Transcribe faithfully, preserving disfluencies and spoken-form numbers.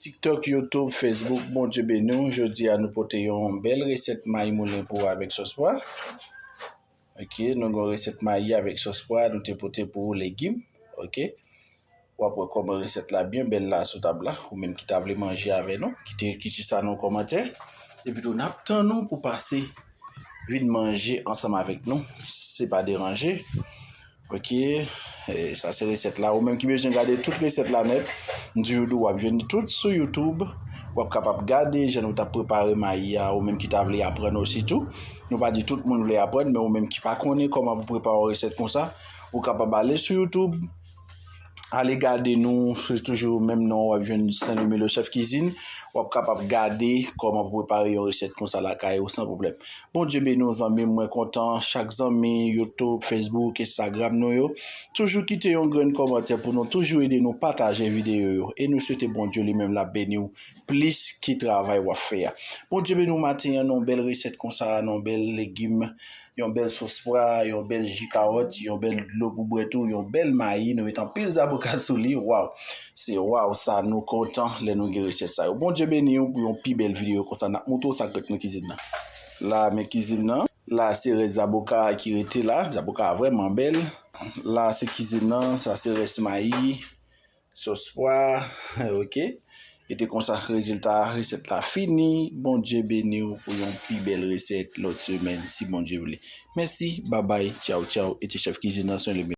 TikTok, YouTube, Facebook, Bondye beni w. Jodi a nou pote yon bèl resèt mayi moulen pou w avèk sòs pwa. Ok, nou gen yon resèt mayi avèk sòs pwa, nou te pote pou ou legim. Ok. W ap wè kòman resèt la byen bèl la sou tab la. Ou menm ki ta vle manje avè nou, kite, kite sa nan kòmantè. Epi tou, n ap tann ou pou pase vin manje ansanm avèk nou. Se pa deranje. Ok, e, sa se resèt la. Ou menm ki bezwen gade tout resèt la nèt, m toujou di w ap jwenn tout sou YouTube. W ap kapab gade jan nou t ap prepare mayi a, ou menm ki ta vle aprann osi tou. Nou pa di tout moun vle aprann, men ou menm ki pa konnen kòman pou prepare yon resèt konsa, ou kapab ale sou YouTube, ale gade nou, se toujou menm non, w ap jwenn Saint Louis Milo Chef Cuisine. W ap kapab gade kòman pou prepare yon resèt konsa lakay ou san pwoblèm. Bondye beni w zanmi m, mwen kontan chak zanmi YouTube, Facebook, Instagram nou yo toujou kite yon grenn kòmantè pou nou, toujou ede nou pataje videyo yo. E nou swete Bondye li menm l ap beni w plis ki travay w ap fè a. Bondye beni w maten an, nan yon bèl resèt konsa, nan yon bèl legim, yon bèl sòs pwa, yon bèl ji kawòt, yon bèl dlo pou bwè tou, yon bèl mayi, nou met anpil zaboka sou li. Waw! Se waw sa, nou kontan lè nou gen resèt sa yo. Bondye beni w pou yon pi bèl videyo konsa, n ap montre w sa k ret nan kizin nan. La, men kizin nan. La, se rès zaboka ki rete la. Zaboka a vrèman bèl. La, se kizin nan. Sa se rès mayi, sòs pwa. Ok. E te konsa, rezilta resèt la fini. Bondye beni w pou yon pi bèl resèt lòt semèn, si Bondye vle. Mèsi, babay, tchaw, tchaw. E ti chèf kizin nan, se yon